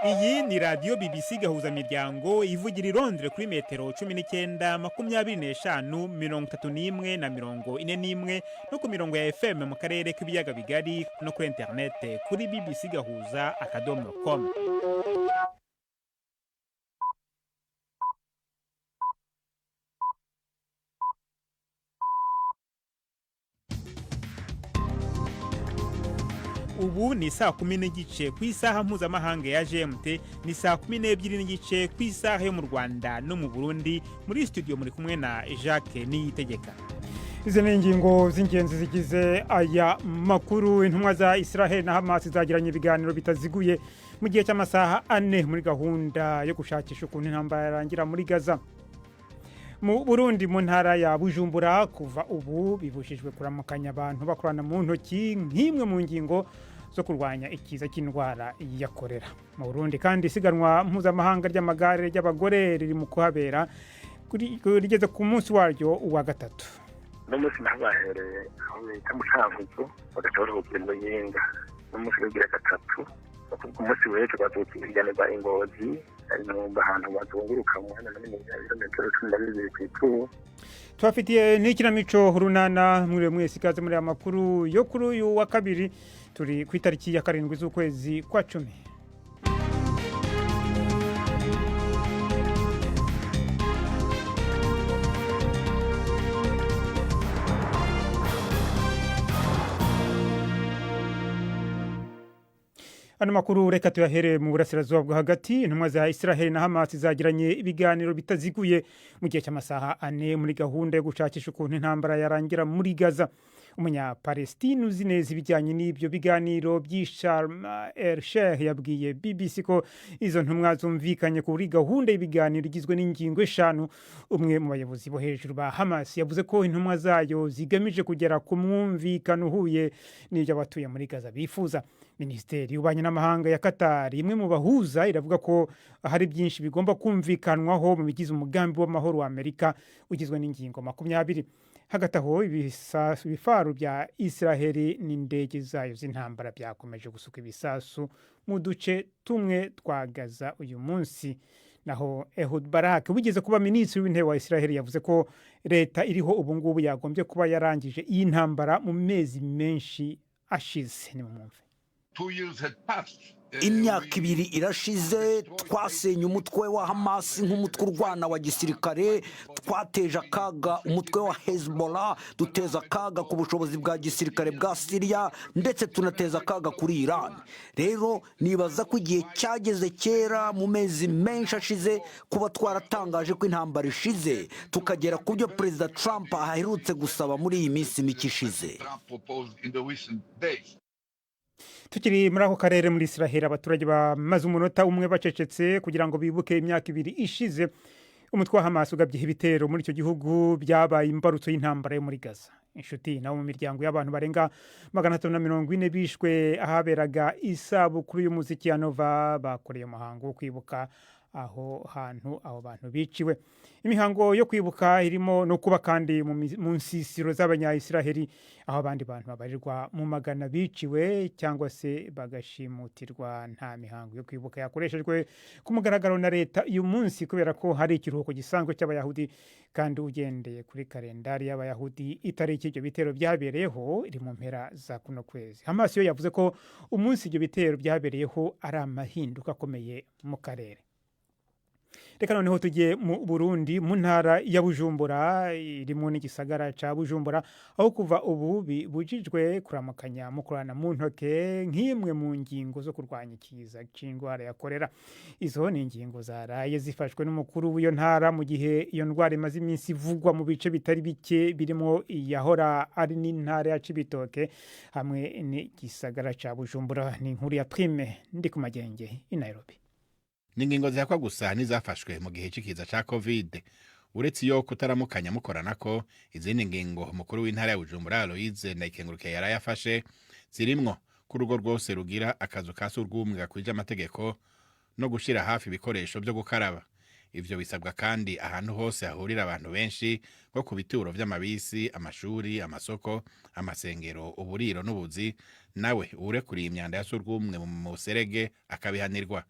Iyi ni radiyo BBC Gahuzamiryango ivugira i Londres kuri metero 19, 25, 31 na 41, no ku mirongo ya FM mu karere k'ibiyaga bigari, no kuri interinete kuri bbcgahuza.com. Ubu ni saa 10:30 ku isaha mpuzamahanga ya GMT, ni saa 12:30 ku isaha yo mu Rwanda no mu Burundi. Muri studio muri kumwe na Jacques Niyitegeka. Izi ni ingingo z'ingenzi zigize aya makuru. Intumwa za Israel na Hamas zagiranye ibiganiro bitaziguye mu gihe cy'amasaha 4 muri gahunda yo gushakisha ukuntu intambara yarangira muri Gaza. Mu Burundi, mu ntara ya Bujumbura, kuva ubu bibujijwe kuramukanya abantu bakorana mu ntoki nk'imwe mu ngingo zo kurwanya ikiza cy'indwara ya korera. Mu Burundi kandi, isiganwa mpuzamahanga ry'amagare ry'abagore riri mu kuhabera, rigeze ku munsi waryo wa gatatu. Uno munsi naho bahereye aho bita mu Cankuzo, bagaca baruhukira Muyinga. Uno munsi rugira gatatu, kuko umunsi w'ejo bazokiganirwa Ingozi, numva ahantu bazunguruka mu mwanya munini, ibirometero 12 kw'ituru. Tubafitiye n'ikinamico Urunana. Mwiriwe mwese, ikaze muri aya makuru yo kuri uyu wa kabiri, turi ku itariki ya 7 z'ukwezi kwa 10. Ano makuru reka tuyahere mu burasirazuba bwo hagati. Intumwa za Israel na Hamas zagiranye ibiganiro bitaziguye mu gihe cy'amasaha 4 muri gahunda yo gushakisha ukuntu intambara yarangira muri Gaza. Umunyapalestine uzi neza ibijyanye n'ibyo biganiro by'i Sharm el Sheikh yabwiye BBC ko izo ntumwa zumvikanye kuri gahunda y'ibiganiro igizwe n'ingingo eshanu. Umwe mu bayobozi bo hejuru ba Hamas yavuze ko intumwa zayo zigamije kugera ku mwumvikano uhuye n'ibyo abatuye muri Gaza bifuza. Minisiteri y'ububanyi n'amahanga ya Qatar, imwe mu bahuza, iravuga ko hari byinshi bigomba kumvikanwaho mu bigize umugambi w'amahoro wa Amerika ugizwe n'ingingo 20. Hagati aho, ibifaru bya Israheli n'indege zayo z'intambara byakomeje gusuka ibisasu mu duce tumwe twa Gaza uyu munsi. Naho Ehud Barak, wigeze kuba minisitiri w'intebe wa Israheli, yavuze ko leta iriho ubu ngubu yagombye kuba yarangije iyi ntambara mu mezi menshi ashize. Ni mumwumve. Imyaka 2 irashize twasenye umutwe wa Hamas nk'umutwe urwana wa gisirikare, twateje akaga umutwe wa Hezbollah, duteza akaga ku bushobozi bwa gisirikare bwa Siriya, ndetse tunateza akaga kuri Iran. Rero nibaza ko igihe cyageze kera, mu mezi menshi ashize, kuba twaratangaje ko intambara ishize, tukagera ku byo Perezida Trump aherutse gusaba muri iyi minsi mike ishize. Tukiri muri ako karere, muri Israheli abaturage bamaze umunota umwe bacecetse kugira ngo bibuke imyaka 2 ishize umutwe wa Hamas ugabye ibitero muri icyo gihugu byabaye imbarutso y'intambara yo muri Gaza. Inshuti nabo mu miryango y'abantu barenga 340 bishwe ahaberaga isabukuru y'umuziki ya Nova bakoreye umuhango wo kwibuka aho hantu abo bantu biciwe. Imihango yo kwibuka irimo no kuba kandi mu nsisiro z'abanya-Israheli, aho abandi bantu babarirwa mu magana biciwe cyangwa se bagashimutirwa. Nta mihango yo kwibuka yakoreshejwe ku mugaragaro na leta uyu munsi kubera ko hari ikiruhuko gisanzwe cy'abayahudi, kandi ugendeye kuri kalendari y'abayahudi, itariki ibyo bitero byabereyeho iri mu mpera za kuno kwezi. Hamas yo yavuze ko umunsi ibyo bitero byabereyeho ari amahinduka akomeye mu karere. Reka noneho tujye mu Burundi, mu ntara ya Bujumbura irimo n'igisagara ca Bujumbura, aho kuva ubu bibujijwe kuramukanya mukorana mu ntoke nk'imwe mu ngingo zo kurwanya ikiza c'indwara ya korera. Izo ni ingingo zaraye zifashwe n'umukuru w'iyo ntara mu gihe iyo ndwara imaze iminsi ivugwa mu bice bitari bike birimo iyahora ari n'intara ya Cibitoke hamwe n'igisagara ca Bujumbura. Ni inkuru ya Prime ndi ku magenge i Nairobi. Ni ingingo zihakwa gusa n'izafashwe mu gihe c'ikiza ca Covid. Uretse iyo kutaramukanya mukorana ko, izindi ngingo umukuru w'intara ya Bujumbura Aloise Ndayikengurukiye yarayafashe zirimwo ko urugo rwose rugira akazu ka surwumwe gakwije amategeko no gushira hafi ibikoresho vyo gukaraba. Ivyo bisabwa kandi ahantu hose hahurira abantu benshi, nko ku bituro vy'amabisi, amashuri, amasoko, amasengero, uburiro n'ubuzi. Nawe uwurekuriye imyanda ya surwumwe mu muserege akabihanirwa.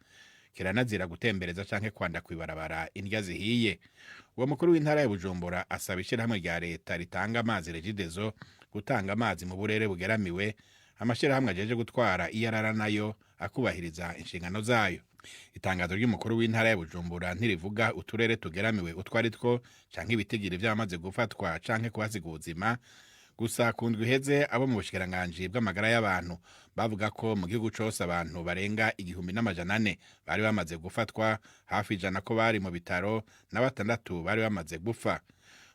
Kiranazira gutembereza canke kwanda kw'ibarabara indya zihiye. Uwo mukuru w'intara ya Bujumbura asaba ishirahamwe rya leta ritanga amazi, Regideso, gutanga amazi mu burere bugeramiwe, amashirahamwe ajeje gutwara iyarara nayo akubahiriza inshingano zayo. Itangazo ry'umukuru w'intara ya Bujumbura ntirivuga uturere tugeramiwe utwo ari two canke ibitigiri vy'abamaze gufatwa canke kuhasiga ubuzima. Gusa ku ndwi iheze, abo mu bushikiranganji bw'amagara y'abantu bavuga ko mu gihugu cose abantu barenga 1400 bari bamaze gufatwa, hafi 100 ko bari mu bitaro na batandatu bari bamaze gupfa.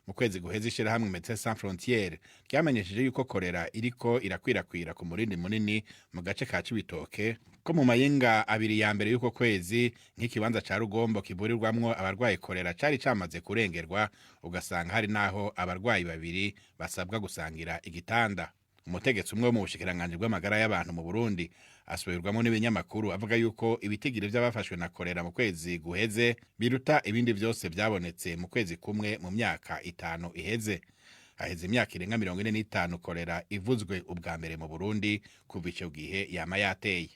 Mu kwezi guheze, ishirahamwe Médecins Sans Frontières ryamenyesheje yuko korera iriko irakwirakwira ku murindi munini mu gace ka Cibitoke, ko mu mayinga abiri ya mbere y'uko kwezi nk'ikibanza ca Rugombo kivurirwamwo abarwaye korera cari camaze kurengerwa, ugasanga hari naho abarwayi babiri basabwa gusangira igitanda. Umutegetsi umwe wo mu bushikiranganji bw'amagara y'abantu mu Burundi asubirwamo n'ibinyamakuru avuga yuko ibitigiri vy'abafashwe na korera mu kwezi guheze biruta ibindi vyose vyabonetse mu kwezi kumwe mu myaka 5 iheze. Haheze imyaka irenga 45 korera ivuzwe ubwa mbere mu Burundi. Kuva ico gihe yama yateye.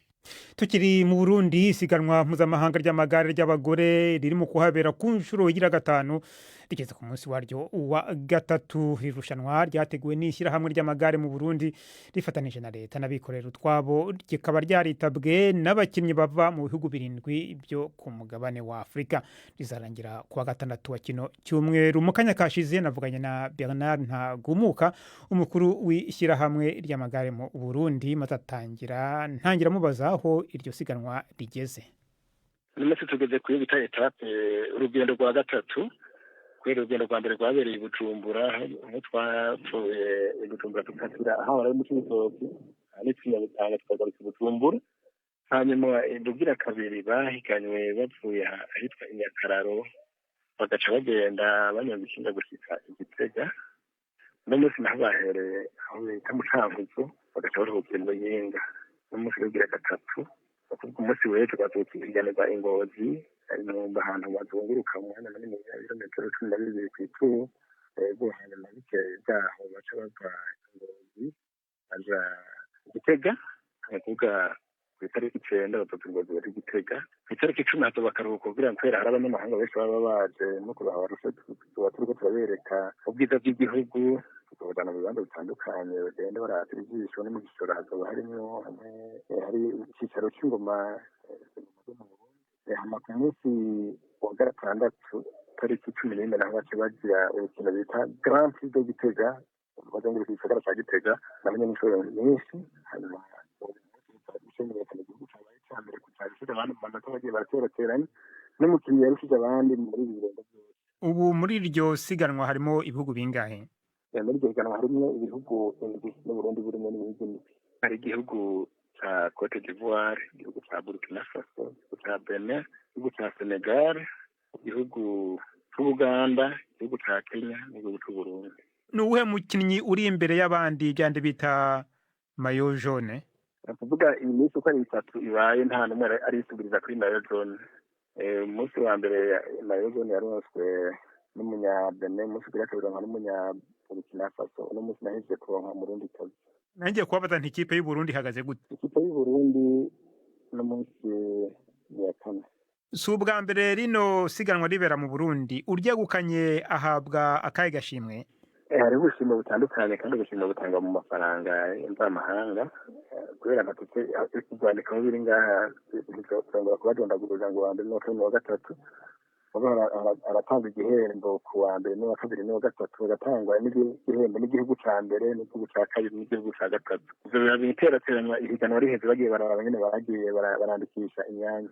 Tukiri mu Burundi, isiganwa mpuzamahanga ry'amagare ry'abagore riri mu kuhabera ku nshuro igira gatanu rigeze ku munsi waryo wa gatatu. Irushanwa ryateguwe n'ishyirahamwe ry'amagare mu Burundi rifatanije na leta n'abikorera utwabo, rikaba ryaritabwe n'abakinnyi bava mu bihugu birindwi byo ku mugabane wa Afurika. Rizarangira ku wa gatandatu wa kino cyumweru. Mu kanya kashize navuganye na Bernard Ntagumuka, umukuru w'ishyirahamwe ry'amagare mu Burundi, maze atangira ntangira mubaza aho iryo siganwa rigeze. Uno munsi tugeze kuri bita étape, urugendo rwa gatatu, kubera urugendo rwa mbere rwabereye i Bujumbura, aho twapfuye i Bujumbura tukatira aho bari mu Cibitoke nitwinyabitanga tukagaruka i Bujumbura. Hanyuma rugira kabiri bahiganywe bavuye ahitwa Inyakararo, bagaca bagenda banyonga ikinga gushika i Gitega. Uno munsi naho bahereye aho bita mu Cankuzo, bagaca baruhukira mu Muyinga. Uno munsi rugira gatatu, kuvuga umunsi w'ejo bazohiganirwa i Ngozi, numva ahantu bazunguruka umwanya munini, ibirometero 12 kw'ituru. Ego, hanyuma bukeye bwaho baca bava i Ngozi baja Gitega. Ni ukuvuga kw'itariki 9 bazova i Ngozi baja i Gitega. Kw'itariki 10 hazoba akaruhuko, kugira ngo kubera hari abanyamahanga benshi baba baje no kuraba Arusha, tuba turiko turabereka ubwiza bw'igihugu, tukabajana mu bibanza bitandukanye bagenda baratira ijisho. No mu Gisoro hazoba harimwo hamwe hari icicaro c'ingoma zo mu Burundi. Hama ku munsi wa gatandatu tariki 14 naho baca bagira urukino bita Grand Prix de Gitega, bazunguruka igisagara ca Gitega, naho nyene incuro nyinshi. Hanyuma bimenyekana igihugu cabaye ica mbere kucarushije abandi mu manota bagiye baraterateranya, n'umukinyi yarushije abandi muri ibi birenge vyose. Ubu muri iryo siganwa harimo ibihugu bingahe? Muri iryo higanwa harimwo ibihugu indwi, n'Uburundi burimwo, n'ibihugu indwi. Hari igihugu ca Cote d'Ivoire, igihugu ca Burkina Faso, igihugu ca Benin, igihugu ca Senegal, igihugu c'Ubuganda, igihugu ca Kenya n'igihugu c'Uburundi. Ni uwuhe mukinnyi uri imbere y'abandi, byandi bita maillot jaune? Ni ukuvuga iyi minsi uko ari itatu ibaye, nta n'umwe arisubiriza kuri maillot jaune. Umunsi wa mbere maillot jaune yaronswe n'umunya Benin, umunsi ugira kabiri uronka n'umunya Burkina Faso, uno munsi nahejeje kuronka Umurundikazi. Nangiye kubabaza nti ikipe y'Uburundi ihagaze gute? Ikipe y'Uburundi uno munsi ni iya kane. Si ubwa mbere rino siganwa ribera mu Burundi. Uryegukanye ahabwa akahe gashimwe? Hariho ubushimwe butandukanye, kandi ubushimwe butangwa mu mafaranga mvamahanga. Kubera amatike urwandiko aho biri ngaha, ntizongera kubadondagurira ngo uwa mbere n'uwa kabiri n'uwa gatatu. Mugabo aratanga igihembo ku wa mbere n'uwa kabiri n'uwa gatatu, bagatangwa n'igihembo n'igihugu ca mbere n'igihugu ca kabiri n'igihugu ca gatatu. Ivyo biba biterateranywa ihiganwa riheze, bagiye bararaba nyene bagiye barandikisha imyanya.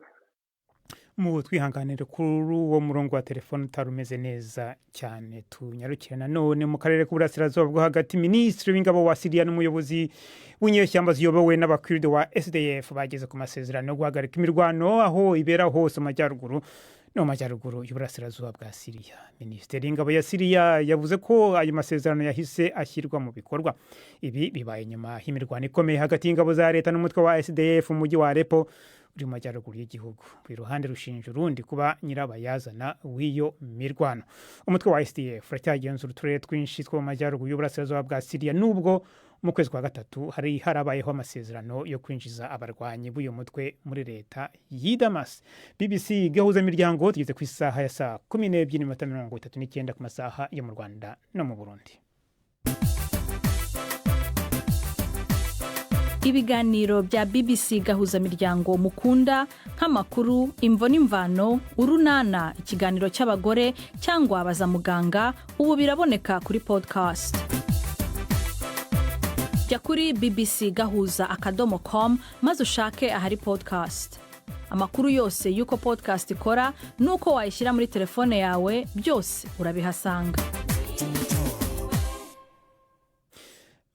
Mu twihanganire kuri uwo murongo wa telefone utari umeze neza cyane. Tunyarukire nanone mu karere k'uburasirazuba bwo hagati. Minisitiri w'ingabo wa Siriya n'umuyobozi w'inyeshyamba ziyobowe n'abakiride wa SDF bageze ku masezerano yo guhagarika imirwano aho ibera hose mu majyaruguru no mu majyaruguru y'uburasirazuba bwa Siriya. Minisiteri y'ingabo ya Siriya yavuze ko ayo masezerano yahise ashyirwa mu bikorwa. Ibi bibaye nyuma y'imirwano ikomeye hagati y'ingabo za leta n'umutwe wa SDF mu mujyi wa Aleppo. uri mu majyaruguru y'igihugu. Buri ruhande rushinja urundi kuba nyirabayazana w'iyo mirwano. Umutwe wa SDF uracyagenzura uturere twinshi two mu majyaruguru y'uburasirazuba bwa Siriya, nubwo mu kwezi kwa gatatu hari harabayeho amasezerano yo kwinjiza abarwanyi b'uyu mutwe muri leta y'i Damas. BBC Gahuza Miryango, tugeze ku isaha ya 12:39 ku masaha yo mu Rwanda no mu Burundi. Ibiganiro bya BBC Gahuzamiryango mukunda, nk'amakuru, Imvo n'Imvano, Urunana, ikiganiro cy'abagore cyangwa Baza Muganga, ubu biraboneka kuri podcast. Jya kuri bbcgahuza.com maze ushake ahari podcast. Amakuru yose y'uko podcast ikora n'uko wayishyira muri telefone yawe, byose urabihasanga.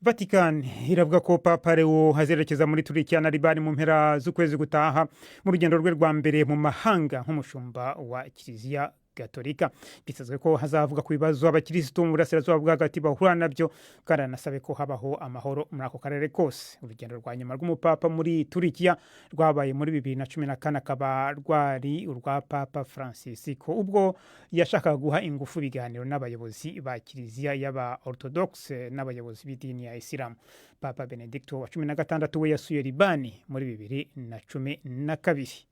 Vatican iravuga ko Papa Leo azerekeza muri Turikiya na Libani mu mpera z'ukwezi gutaha, mu rugendo rwe rwa mbere mu mahanga nk'umushumba wa Kiliziya Gatolika. Bitezwe ko hazavuga ku bibazo abakirisitu mu burasirazuba bwo hagati bahura nabyo, kandi anasabe ko habaho amahoro muri ako karere kose. Urugendo rwa nyuma rw'umupapa muri Turikiya rwabaye muri 2014, akaba rwari urwa Papa Francis, ko ubwo yashakaga guha ingufu ibiganiro n'abayobozi ba Kiliziya y'aba Orthodoxe n'abayobozi b'idini ya Isilamu. Papa Benedicto wa 16 we yasuye Libani muri 2012.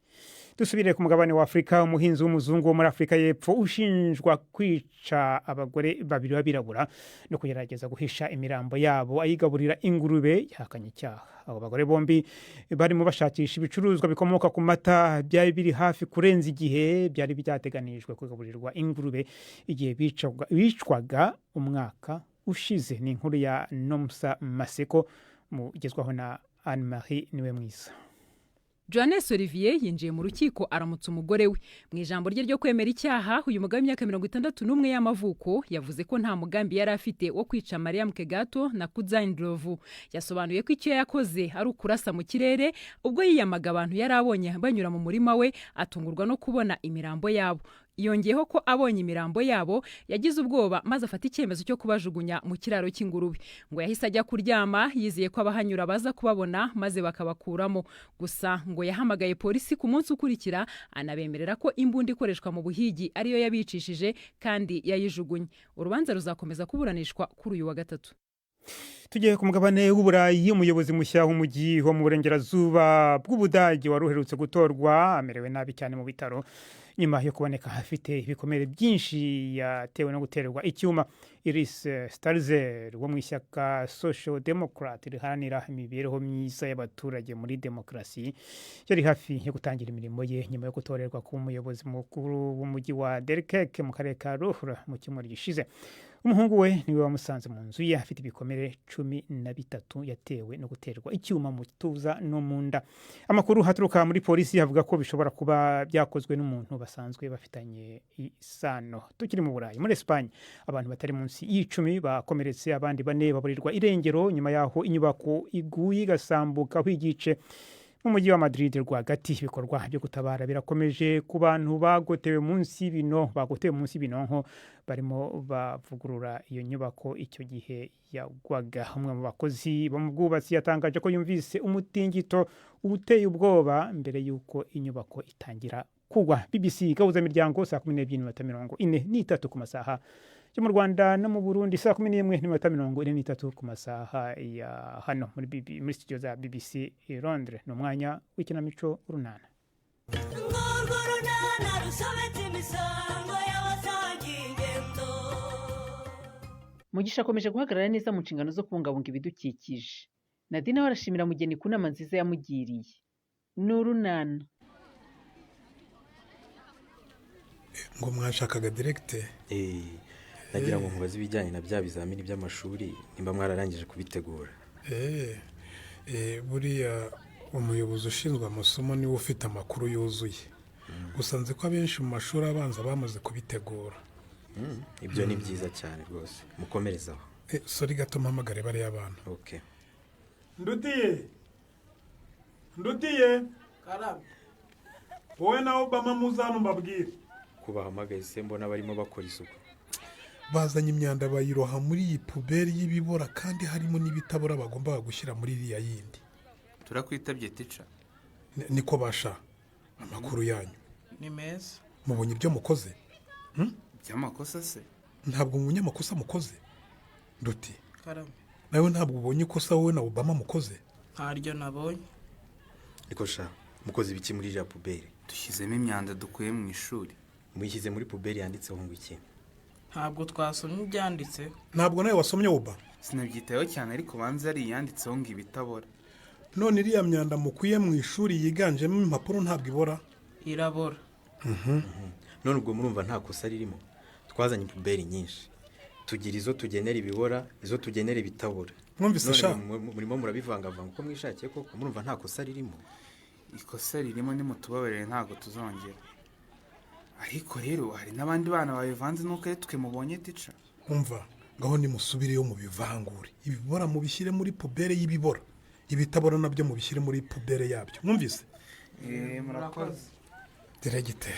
Dusubire ku mugabane wa Afurika. Umuhinzi w'umuzungu wo muri Afurika y'Epfo ushinjwa kwica abagore babiri b'abirabura no kugerageza guhisha imirambo yabo ayigaburira ingurube yahakanye icyaha. Abo bagore bombi barimo bashakisha ibicuruzwa bikomoka ku mata byari biri hafi kurenza igihe byari byateganijwe kugaburirwa ingurube igihe bicwaga umwaka ushize. Ni inkuru ya Nomsa Maseko, mugezwaho na Anne Marie Niwe Mwiza. Johannes Olivier yinjiye mu rukiko aramutsa umugore we. Mu ijambo rye ryo kwemera icyaha, uyu mugabo w'imyaka 61 y'amavuko yavuze ko nta mugambi yari afite wo kwica Mariam Kegato na Kudzai Ndlovu. Yasobanuye ko icyo yakoze ari ukurasa mu kirere ubwo yiyamaga abantu yari abonye banyura mu murima we, atungurwa no kubona imirambo yabo. Yongeyeho ko abonye imirambo yabo yagize ubwoba maze afata icyemezo cyo kubajugunya mu kiraro cy'ingurube. Ngo yahise ajya kuryama yizeye ko abahanyura baza kubabona maze bakabakuramo. Gusa ngo yahamagaye polisi ku munsi ukurikira, anabemerera ko imbunda ikoreshwa mu buhigi ariyo yabicishije kandi yayijugunye. Urubanza ruzakomeza kuburanishwa kuri uyu wa gatatu. Tugiye ku mugabane w'Uburayi. Umuyobozi mushya w'umujyi wo mu burengerazuba bw'Ubudage wari uherutse gutorwa amerewe nabi cyane mu bitaro nyuma yo kuboneka afite ibikomere byinshi yatewe no guterwa icyuma. Iris Stalzer wo mu ishyaka Social Democrat riharanira imibereho myiza y'abaturage muri demokarasi yari hafi yo gutangira imirimo ye nyuma yo gutorerwa kuba umuyobozi mukuru w'umujyi wa Delkeke mu karere ka Ruhr mu cyumweru gishize. Umuhungu we niwe wamusanze mu nzu ye afite ibikomere 13 yatewe no guterwa icyuma mu gituza no mu nda. Amakuru haturuka muri polisi avuga ko bishobora kuba byakozwe n'umuntu basanzwe bafitanye isano. Tukiri mu Burayi, muri Espagne abantu batari munsi y'10 bakomeretse, abandi bane baburirwa irengero nyuma y'aho inyubako iguye igasambukaho igice mu mujyi wa Madrid rwagati. Ibikorwa byo gutabara birakomeje ku bantu bagotewe munsi y'ibinonko barimo bavugurura iyo nyubako icyo gihe yagwaga. Umwe mu bakozi bo mu bwubatsi yatangaje ko yumvise umutingito uteye ubwoba mbere y'uko inyubako itangira kugwa. BBC Gahuza Miryango, 12:43 ku masaha yo mu Rwanda no mu Burundi, 11:43 ku masaha ya hano muri BB, muri studio za BBC i Londres. Ni umwanya w'ikinamico Urunana. Urwo runana rusobetse imisango y'abasangiye ingendo. Mugisha akomeje guhagarara neza mu nshingano zo kubungabunga ibidukikije. Nadine we arashimira Mugeni ku nama nziza yamugiriye. Ni Urunana. Ngo mwashakaga directeur? Nagira ngo nkubaze ibijyanye na bya bizamini by'amashuri, nimba mwararangije kubitegura. Buriya umuyobozi ushinzwe amasomo niwe ufite amakuru yuzuye. Gusa nzi ko abenshi mu mashuri abanza bamaze kubitegura. Ibyo ni byiza cyane rwose, mukomerezaho. Sorry gato, mpamagare bariya bana. Okay. Ndutiye, Ndutiye! Karame. Wowe na Obama muze hano mbabwire. Kubahamagaye se mbona barimo bakora isuku? Bazanye imyanda bayiroha muri iyi poubelle y'ibibora, kandi harimo n'ibitabora bagombaga gushyira muri iriya yindi. Turakwitabye, teacher. Niko basha amakuru yanyu Ni meza. Mubonye ibyo mukoze? By'amakosa se? Ntabwo mubonye amakosa mukoze, Nduti? Karame. Nawe ntabwo ubonye ikosa wowe na Obama mukoze? Ntaryo nabonye. Ariko sha, mukoze ibiki muri iriya poubelle? Dushyizemo imyanda dukuye mu ishuri. Muyishyize muri poubelle yanditseho ngo iki? Ntabwo twasomye ibyanditseho. Ntabwo nawe wasomye, Oba? Sinabyitayeho cyane, ariko banza ari iyanditseho ngo ibitabora. None iriya myanda mukuye mu ishuri yiganjemo impapuro ntabwo ibora? Irabora. None ubwo murumva nta kosa ririmo? Twazanye poubelle nyinshi, tugira izo tugenera ibibora, izo tugenera ibitabora. Mwumvise None sha? murimo murabivangavanga uko mwishakiye. Koko murumva nta kosa ririmo? Ikosa ririmo, nimutubabarire ntabwo tuzongera. Ariko rero hari n'abandi bana babivanze, nuko ari twe mubonye, tica. Umva, ngaho nimusubireyo mubivangure. Ibibora mubishyire muri poubelle y'ibibora, ibitabora nabyo mubishyire muri poubelle yabyo. Mwumvise? Murakoze. Diregite,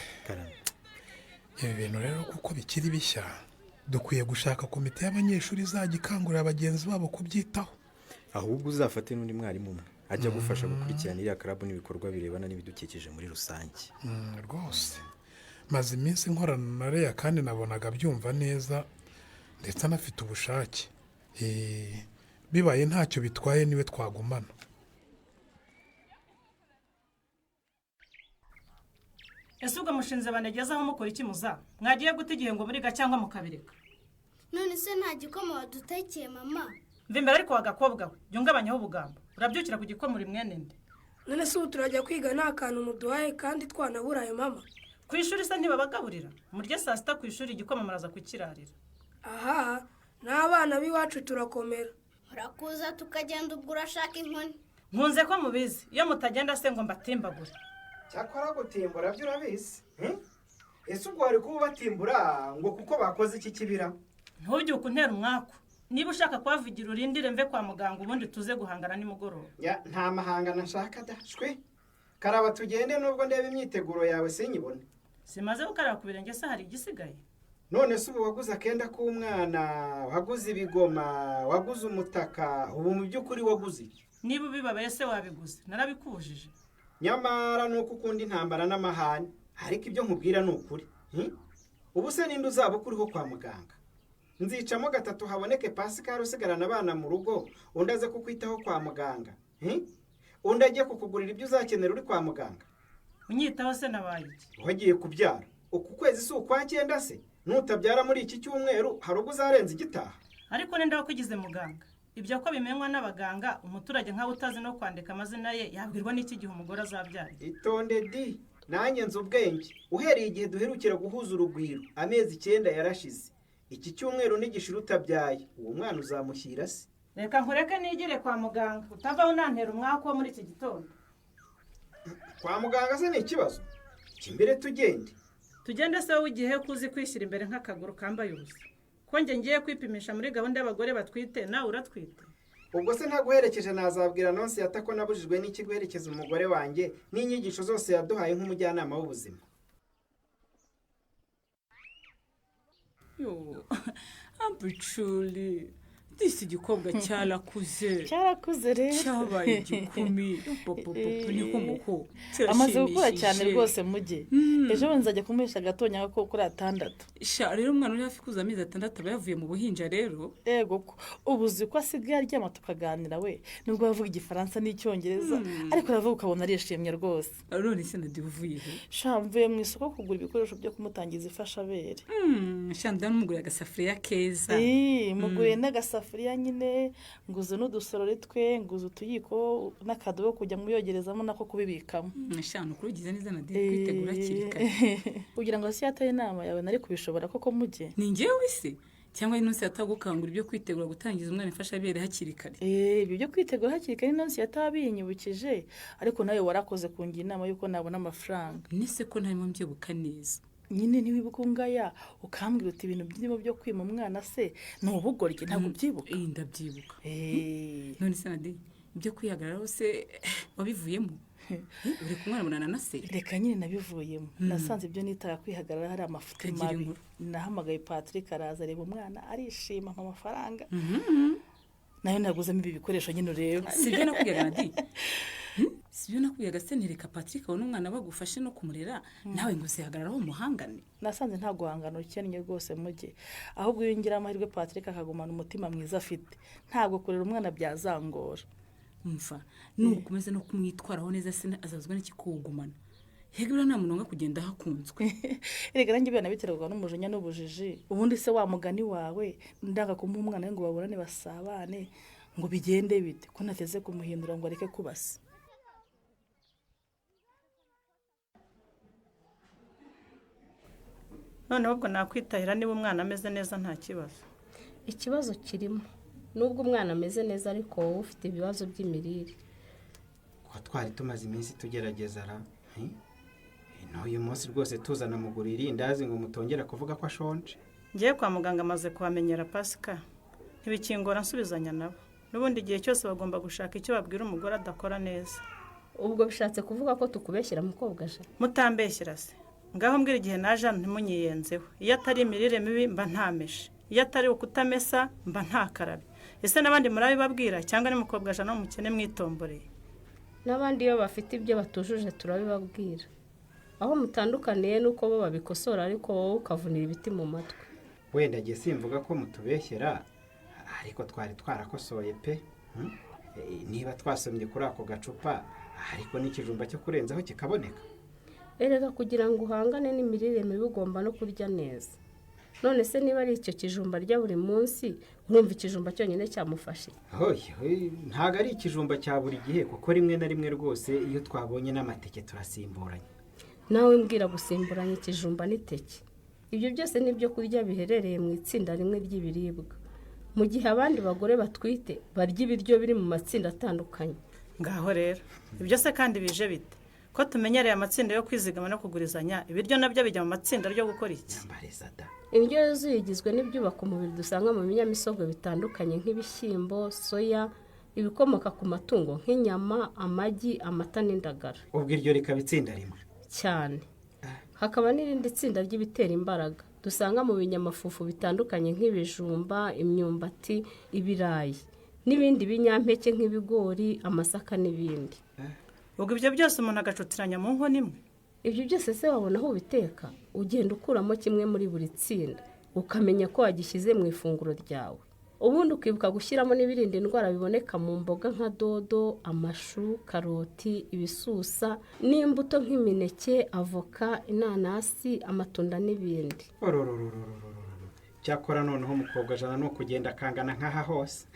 ibi bintu rero kuko bikiri bishya, dukwiye gushaka komite y'abanyeshuri izajya ikangurira bagenzi babo kubyitaho. Ahubwo uzafate n'undi mwarimu umwe ajya gufasha gukurikirana iriya club n'ibikorwa birebana n'ibidukikije muri rusange. Rwose maze iminsi nkorana na Leya kandi nabonaga abyumva neza, ndetse anafite ubushake. Bibaye ntacyo bitwaye niwe twagumana. Ese ubwo mushinze banegezaho mukora iki? Muza mwagiye guta igihe ngo muriga cyangwa mukabireka? None se nta gikoma wadutekeye, mama? Mva imbere ariko, wagakobwa we, jya ungabanyaho ubugambo. Urabyukira ku gikoma, uri mwene nde? None se ubu turajya kwiga nta kantu muduhaye kandi twanaburaye, mama? Ku ishuri se ntibabagaburira? Murye saa sita ku ishuri, igikoma muraza kukirarira. Aha n'abana b'iwacu turakomera. Urakuza tukagenda, ubwo urashaka inkoni. Nkunze ko mubizi. Iyo mutagenda se ngo mbatimbagure? Cyakora gutimbura byo urabizi, Ese ubwo wari kuba ubatimbura ngo kuko bakoze iki kibira? Ntubyuke untera umwaku. Niba ushaka kuhavugira urindire mve kwa muganga, ubundi tuze guhangana nimugoroba. Ya, nta mahangana nshaka da, shwi. Karaba tugende, nubwo ndeba imyiteguro yawe sinyibone. Simaze gukaraba ku birenge se hari igisigaye? None se ubu waguze akenda k'umwana, waguze ibigoma, waguze umutaka, ubu mu by'ukuri waguze iki? Niba ubibabaye se wabiguze, narabikubujije? Nyamara ni uko ukunda intambara n'amahane, ariko ibyo nkubwira ni ukuri. Ubu se ninde uzaba ukuriho kwa muganga? Nzicamo gatatu haboneke Pascal usigarana abana mu rugo, undi aze kukwitaho kwa muganga, undi ajye kukugurira ibyo uzakenera uri kwa muganga. Unyitaho se nabaye iki? Wagiye kubyara uku kwezi si ukwa cyenda se? Nutabyara muri iki cyumweru hari ubwo uzarenza igitaha. Ariko ninde wakugize muganga? Ibyo ko bimenywa n'abaganga, umuturage nkawe utazi no kwandika amazina ye yabwirwa n'iki gihe umugore azabyara? Itonde di, nanjye nzi ubwenge. Uhereye igihe duherukira guhuza urugwiro, amezi 9 yarashize. Iki cyumweru nigishira utabyaye, uwo mwana uzamushyira se? Reka nkureke nigire kwa muganga, utavaho unantera umwaku wo muri iki gitondo. Kwa muganga se ni ikibazo? Jya imbere tugende. Tugende se wowe, igihe ko uzi kwishyira imbere nk'akaguru kambaye ubusa? Ko njye ngiye kwipimisha muri gahunda y'abagore batwite, nawe uratwite. Ubwo se ntaguherekeje nazabwira Nonsiyata ko nabujijwe n'iki guherekeza umugore wanjye n'inyigisho zose yaduhaye nk'umujyanama w'ubuzima? Yo, ambuculi, disi igikobwa cyarakuze. Cyarakuze rero. Cyabaye igikumi popopopo, niko muko. Amaze gukura cyane rwose mujye. Ejo bundi nzajya kumuhesha agatonyanga ko kuri 6. Sha rero, umwana uri hafi kuzuza amezi 6 aba yavuye mu buhinja rero. Ego ko ubu uzi ko asigaye aryama tukaganira we, nubwo avuga Igifaransa n'Icyongereza, ariko aravuga ukabona arishimye rwose. None se Nadia, uvuye he? Sha, mvuye mu isoko kugura ibikoresho byo kumutangiza ifashabere. Sha, ndamuguriye agasafuriya keza. Muguriye n'agasafuriya nyine, nguze n'udusorori twe, nguze utuyiko n'akadobo kujya muyogerezamo nako kubibikamo. Sha, ni ukuri ugize neza Nadia kwitegura hakiri kare. Kugira ngo hasi yataye inama yawe nari kubishobora koko mujye? Ni njyewe se cyangwa ino yatagukangura ibyo kwitegura gutangiza umwana imfashabere hakiri kare? Ibyo byo kwitegura hakiri kare ino yatabinyibukije, ariko nawe warakoze kungira inama y'uko nabona amafaranga. Nese ko ntarimo mbyibuka neza? Nyine ntiwibuka ungaya ukambwira uti ibintu birimo byo kwima umwana se ni ubugoryi, ntabwo ubyibuka? Ndabyibuka. None se Nadia, ibyo kwihagararaho se wabivuyemo? Uri kumwana na se? Reka nyine, nabivuyemo. Nasanze ibyo nitaga kwihagarara hari amafuti mabi. Nahamagaye Patrick araza areba umwana arishima, ampa amafaranga, nayo naguzemo ibi bikoresho nyine ureba. Si ibyo nakubwiraga, Nadia? Si byo nakubwiye se, ntereka Patrick abone umwana bagufashe no kumurera, nawe ngo uzihagararaho umuhangane. Nasanze nta guhangana ukennye rwose mujye, ahubwo iyo ngira amahirwe Patrick akagumana umutima mwiza afite, ntabwo kurera umwana byazangora. Mva, nukomeza no kumwitwaraho neza se azazwa n'ikikuwugumana. Yego, buriya nta muntu wanga kugenda hakunzwe. Erega nanjye biriya nabiterwaga n'umujinya n'ubujiji. Ubundi se wa mugani wawe, ndanga kumuha umwana we ngo baburane basabane, ngo bigende bite ko ntateze kumuhindura ngo areke kubasa? Noneho ubwo nakwitahira niba umwana ameze neza, nta kibazo. Ikibazo kirimo, nubwo umwana ameze neza, ariko wowe ufite ibibazo by'imirire. Ko twari tumaze iminsi tugerageza ra, n'uyu munsi rwose tuzana mugurira irindazi ngo mutongera kuvuga ko ashonje. Ngiye kwa muganga, amaze kuhamenyera Pasika, ntibikingora nsubizanya nabo. N'ubundi igihe cyose bagomba gushaka icyo babwira umugore adakora neza. Ubwo bishatse kuvuga ko tukubeshyira, mukobwa je? Mutambeshyira se? Ngaho mbwira, igihe naje hano ntimunyiyenzeho. Iyo atari imirire mibi mba ntameshe, iyo atari ukutamesa mba ntakarabye. Ese n'abandi murabibabwira, cyangwa ni mukobwa jana w'umukene mwitomboreye? N'abandi iyo bafite ibyo batujuje turabibabwira. Aho mutandukaniye ni uko bo babikosora, ariko wowe ukavunira ibiti mu matwi. Wenda njye simvuga ko mutubeshyera, ariko twari twarakosoye pe. Niba twasomye kuri ako gacupa, ariko n'ikijumba cyo kurenzaho kikaboneka. Erega kugira ngo uhangane n'imirire mibi ugomba no kurya neza. None se niba ari icyo kijumba arya buri munsi, urumva ikijumba cyonyine cyamufashe? Hoye, ntabwo ari ikijumba cya buri gihe, kuko rimwe na rimwe rwose iyo twabonye n'amateke turasimburanya. Nawe mbwira, gusimburanya ikijumba n'iteke, ibyo byose ni ibyo kurya biherereye mu itsinda rimwe ry'ibiribwa, mu gihe abandi bagore batwite barya ibiryo biri mu matsinda atandukanye. Ngaho rero, ibyo se kandi bije bite? Ko tumenyereye amatsinda yo kwizigama no kugurizanya, ibiryo nabyo bijya mu matsinda ryo gukora iki? Indyo yuzuye igizwe n'ibyubaka umubiri dusanga mu binyamisogwe bitandukanye nk'ibishyimbo, soya, ibikomoka ku matungo nk'inyama, amagi, amata n'indagara. Ubwo iryo rikaba itsinda rimwe. Cyane. Hakaba n'irindi tsinda ry'ibitera imbaraga dusanga mu binyamafufu bitandukanye nk'ibijumba, imyumbati, ibirayi n'ibindi binyampeke nk'ibigori, amasaka n'ibindi. Ubwo ibyo byose umuntu agacutiranya mu nkono imwe? Ibyo byose se wabona aho ubiteka? Ugenda ukuramo kimwe muri buri tsinda, ukamenya ko wagishyize mu ifunguro ryawe. Ubundi ukibuka gushyiramo n'ibirinda indwara biboneka mu mboga nka dodo, amashu, karoti, ibisusa n'imbuto nk'imineke, avoka, inanasi, amatunda n'ibindi. Orororororororo. Cyakora noneho umukobwa jana ni ukugenda akangana nk'aha hose.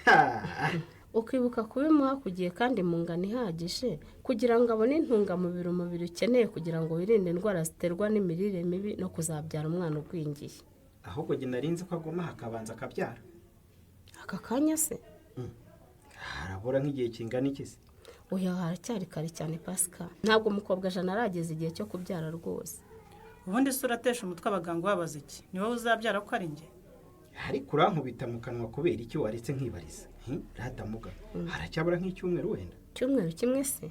Ukibuka kubimuha ku gihe kandi mu ngano ihagije kugira ngo abone intungamubiri umubiri ukeneye kugira ngo wirinde indwara ziterwa n'imirire mibi no kuzabyara umwana ugwingiye. Ahubwo njye nari nzi ko aguma akabanza akabyara. Aka kanya se? Harabura nk'igihe kingana iki se? Oya, haracyari kare cyane Pascal, ntabwo umukobwa jana arageza igihe cyo kubyara rwose. Ubundi se uratesha umutwe abaganga ubabaza iki? Ni wowe uzabyara ko ari njye? Ariko urankubita mu kanwa kubera iki? Waretse nkibariza. Ratamuga, haracyabura nk'icyumweru wenda. Icyumweru kimwe se?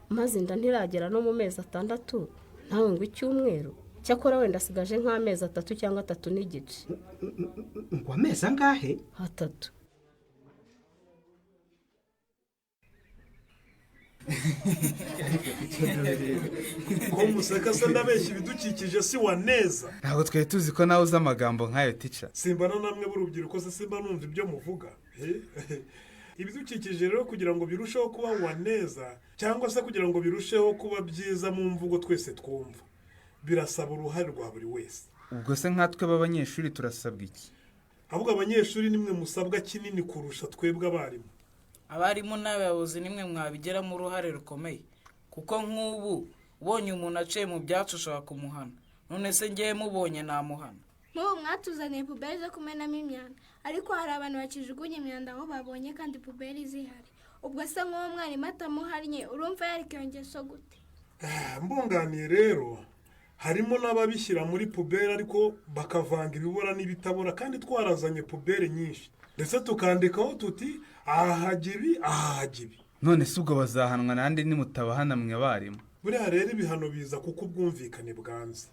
Maze inda ntiragera no mu mezi 6, nawe ngo icyumweru? Cyakora wenda asigaje nk'amezi 3 cyangwa 3.5. Ngo amezi angahe? 3. Ko museka se ndabeshya? Ibidukikije si wa neza. Ntabwo twari tuzi ko nawe uzi amagambo nk'ayo, tica. Simbana namwe b'urubyiruko se, simba numva ibyo muvuga. Ibidukikije rero kugira ngo birusheho kuba wa neza, cyangwa se kugira ngo birusheho kuba byiza mu mvugo twese twumva, birasaba uruhare rwa buri wese. Ubwo se nkatwe b'abanyeshuri turasabwa iki? Ahubwo abanyeshuri nimwe musabwa kinini kurusha twebwe abarimu. Abarimu n'abayobozi nimwe mwabigiramo uruhare rukomeye, kuko nk'ubu ubonye umuntu aciye mu byatsi ushobora kumuhana. None se ngewe mubonye namuhana? Nk'ubu mwatuzaniye puberi zo kumenamo imyanda, ariko hari abantu bakijugunya imyanda aho babonye kandi puberi zihari. Ubwo se nk'uwo mwarimu atamuhannye, urumva yareka iyo ngeso gute? Mbunganiye rero, harimo n'ababishyira muri puberi ariko bakavanga ibibora n'ibitabora, kandi twarazanye puberi nyinshi, ndetse tukandikaho tuti aha hajya ibi, aha hajya ibi. None se ubwo bazahanwa nande nimutabahana mwe abarimu? Buriya rero ibihano biza kuko ubwumvikane bwanze.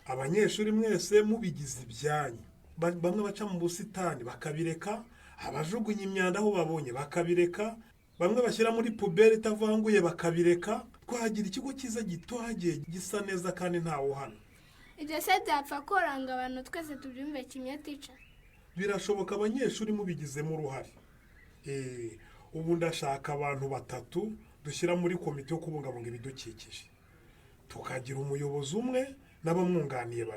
Abanyeshuri mwese mubigize ibyanyu, bamwe baca mu busitani bakabireka, abajugunya imyanda aho babonye bakabireka, Bamwe bashyira muri puberi itavanguye bakabireka, twahagira ikigo cyiza gitohagiye gisa neza kandi ntawe uhana. Ibyo se byapfa koranga abantu twese tubyumve kimwe tica? Birashoboka abanyeshuri mubigizemo uruhare. Ubu ndashaka abantu 3 dushyira muri komite yo kubungabunga ibidukikije, tukagira umuyobozi umwe n'abamwunganiye 2.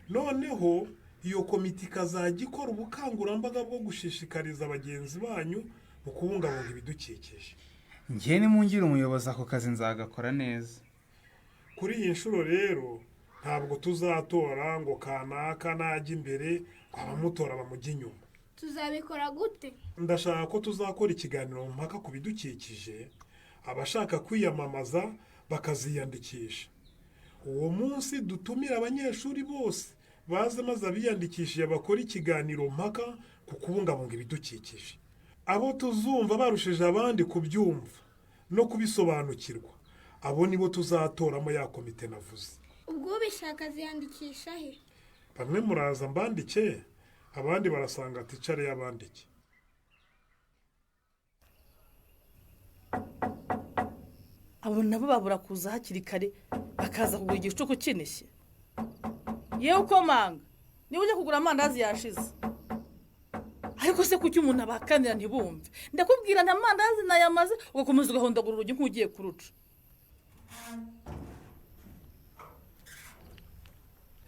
Noneho iyo komite ikazajya ikora ubukangurambaga bwo gushishikariza bagenzi banyu mu kubungabunga ibidukikije. Njye nimungira umuyobozi ako kazi nzagakora neza. Kuri iyi nshuro rero ntabwo tuzatora ngo kanaka najya imbere ngo abamutora bamujye inyuma. Tuzabikora gute? Ndashaka ko tuzakora ikiganiro mpaka ku bidukikije, abashaka kwiyamamaza bakaziyandikisha. Uwo munsi dutumira abanyeshuri bose baze, maze abiyandikishije bakora ikiganiro mpaka ku kubungabunga ibidukikije. Abo tuzumva barushije abandi kubyumva no kubisobanukirwa, abo nibo tuzatoramo ya komite navuze. Ubwo ubishaka aziyandikisha he? Bamwe muraza mbandike, abandi barasanga ticare yabandike. Abo nabo babura kuza hakiri kare bakaza kugura igicuku kinishye. Yewe ukomanga niba ujya kugura amandazi yashize. Ariko se kuki umuntu abakanira ntibumve? Ndakubwira nta mandazi nayamaze ugakomeza ugahondagura urugi nk'ugiye kuruca.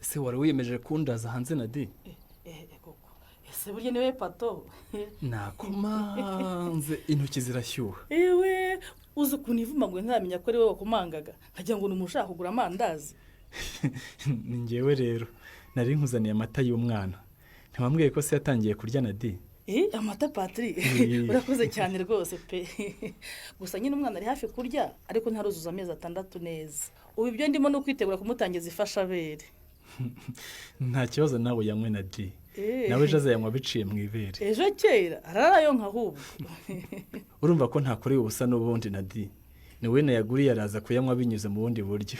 Ese wari wiyemeje kundaza hanze na di? Koko ese burya niwe Pato? Nakomanze intoki zirashyuha. Ewe uzi ukuntu ivumaguye ntaramenya ko ari wowe wakomangaga, nkagira ngo ni umuntu ushaka kugura amandazi. Ni njyewe rero nari nkuzaniye amata y'umwana. Ntiwambwiye ko se yatangiye kurya na di? Amata Patrick, urakoze cyane rwose pe. Gusa nyine umwana ari hafi kurya ariko ntaruzuza amezi 6 neza. Ubu ibyo ndimo no kwitegura kumutangiza ifashabere. Nta kibazo nawe yanywe na di. Nawe ejo azayanywa biciye mu ibere. Ejo kera ararayonka ahubwo. Urumva ko ntakoreye ubusa n'ubundi na di. Ni we nayaguriye araza kuyanywa binyuze mu bundi buryo.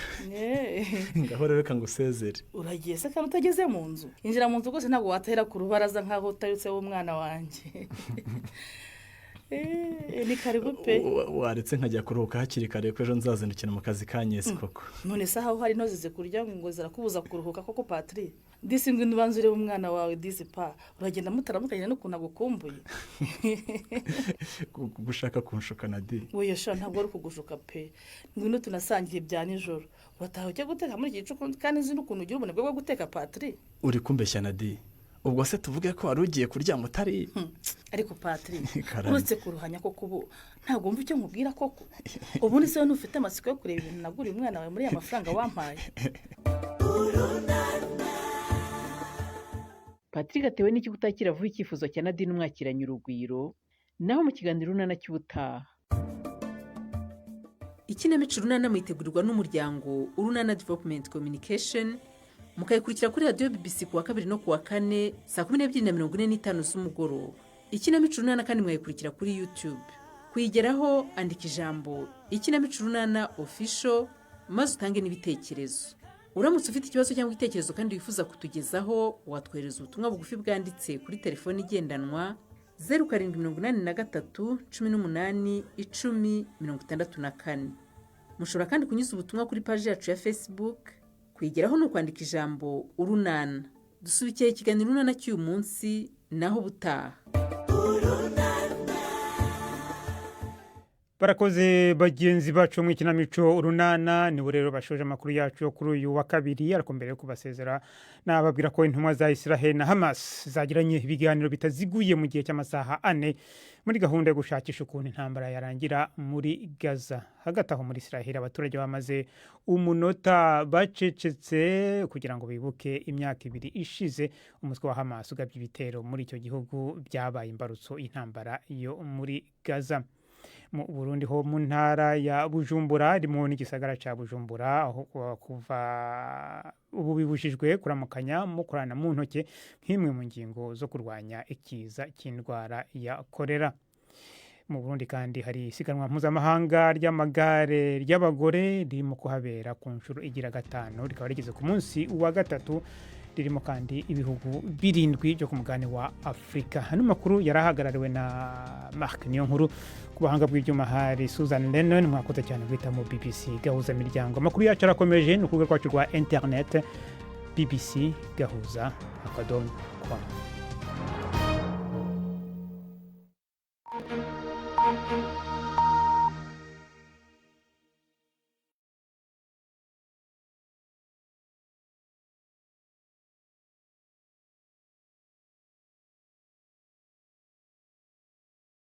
Ngaho rero reka ngusezere. Uragiye se kandi utageze mu nzu? Injira mu nzu rwose ntabwo watahera ku rubaraza nkaho utarutse w'umwana wanjye. Ni karibu pe. Waretse nkajya kuruhuka hakiri kare ko ejo nzazindukira mu kazi ka Nyesi koko. None se aho hari intozi zikurya ngo zirakubuza kuruhuka koko Patrick? Disi ngwino ubanze urebe umwana wawe disi pa. Uragenda mutaramukanye n'ukuntu agukumbuye. Gushaka kunshuka na di. Oya sha ntabwo ari kugushuka pe. Ngwino tunasangiye ibya nijoro. Urataha ujya guteka muri iki gicuku kandi nzi n'ukuntu ugira ubunebwe bwo guteka Patrick. Uri kumbeshya na di. Ubwo se tuvuge ko wari ugiye kuryama utari? Ariko Patrick, uretse kuruhanya koko ubu ntabwo wumva icyo nkubwira koko. Ubundi se wowe ntufite amatsiko yo kureba ibintu naguriye umwana wawe muri ya mafaranga wampaye? Patrick atewe n'iki kutakira vuba icyifuzo cya Nadine umwakiranye urugwiro, naho mu kiganiro Urunana cy'ubutaha. Ikinamico Urunana muyitegurirwa n'umuryango Urunana Development Communication, mukayikurikira kuri radiyo BBC kuwa 2 no kuwa 4 saa 12:45 z'umugoroba. Ikinamico Urunana kandi mwayikurikira kuri YouTube. Kuyigeraho andika ijambo Ikinamico Urunana Official maze utange n'ibitekerezo. Uramutse ufite ikibazo cyangwa igitekerezo kandi wifuza kutugezaho, watwohereza ubutumwa bugufi bwanditse kuri telefoni igendanwa 0783 18 10 64. Mushobora kandi kunyuza ubutumwa kuri paji yacu ya Facebook. Kuyigeraho ni ukwandika ijambo Urunana. Dusubikiye ikiganiro Urunana cy'uyu munsi, naho ubutaha. Barakoze bagenzi bacu mu ikinamico Urunana. Nibo rero bashoje amakuru yacu yo kuri uyu wa kabiri, ariko mbere yo kubasezera nababwira ko intumwa za Israel na Hamas zagiranye ibiganiro bitaziguye mu gihe cy'amasaha 4 muri gahunda yo gushakisha ukuntu intambara yarangira muri Gaza. Hagati aho muri Israel abaturage bamaze umunota bacecetse kugira ngo bibuke imyaka 2 ishize umutwe wa Hamas ugabye ibitero muri icyo gihugu byabaye imbarutso y'intambara yo muri Gaza. Mu Burundi ho mu ntara ya Bujumbura rimwo n'igisagara ca Bujumbura, aho kuva ubu bibujijwe kuramukanya mukorana mu ntoke nk'imwe mu ngingo zo kurwanya ikiza cy'indwara ya kolera. Mu Burundi kandi hari isiganwa mpuzamahanga ry'amagare ry'abagore ririmo kuhabera ku nshuro igira gatanu, rikaba rigeze ku munsi wa gatatu, ririmo kandi ibihugu birindwi byo ku mugabane wa Afurika. Ano makuru yari ahagarariwe na Mark Niyonkuru, ku buhanga bw'ibyuma hari Susan Lennon. Mwakoze cyane guhitamo BBC Gahuza Miryango. Amakuru yacu arakomeje ni urubuga rwacu rwa interineti, bbcgahuza.com.